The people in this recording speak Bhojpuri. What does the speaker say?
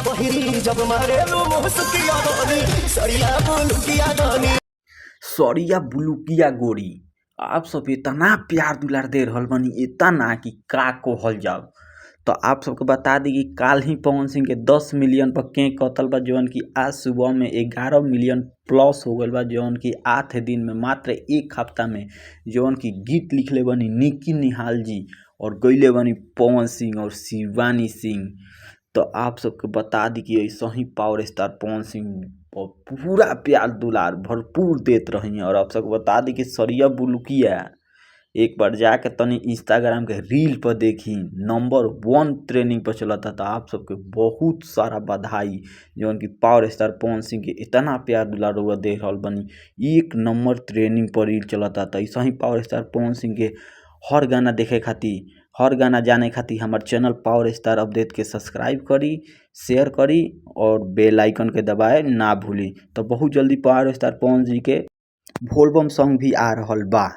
पहिरी जब मारेलू मुसकिया गोरी, सड़िया बुलुकिया गोरी। सरिया बुलुकिया गोरी। आप सब इतना प्यार दुलार दे रहल बानी इतना कि का कहल जाओ। तो आप सबके बता दी कि काल ही पवन सिंह के 10 मिलियन पर केक कटल बा, जौन की आज सुबह में 11 मिलियन प्लस हो गईल बा, जौन की 8 दिन में मात्र एक हफ्ता में, जौन की गीत लिखले बानी निकी निहाल जी और गईले बानी पवन सिंह और शिवानी सिंह। तो आप सबके बता दी कि ऐसा ही पावर स्टार पवन सिंह पूरा प्यार दुलार भरपूर देत रही। और आप सबके बता दी कि सरिया बुलुकिया एक बार जाके तनी इंस्टाग्राम के रील पर देखी, नंबर 1 ट्रेंडिंग पर चलता। तो आप सबके बहुत सारा बधाई जौन की पावर स्टार पवन सिंह के इतना प्यार दुलार रउआ दे रहल बानी, 1 नंबर ट्रेंडिंग पर रील चलता। तो ऐसा ही पावर स्टार पवन सिंह के हर गाना देखे खातिर, हर गाना जाने खातिर हमार चैनल पावर स्टार अपडेट के सब्सक्राइब करी, शेयर करी और बेल आइकन के दबाए ना भूली। तो बहुत जल्दी पावर स्टार पवन जी के भोलबम सॉन्ग भी आ रहल बा।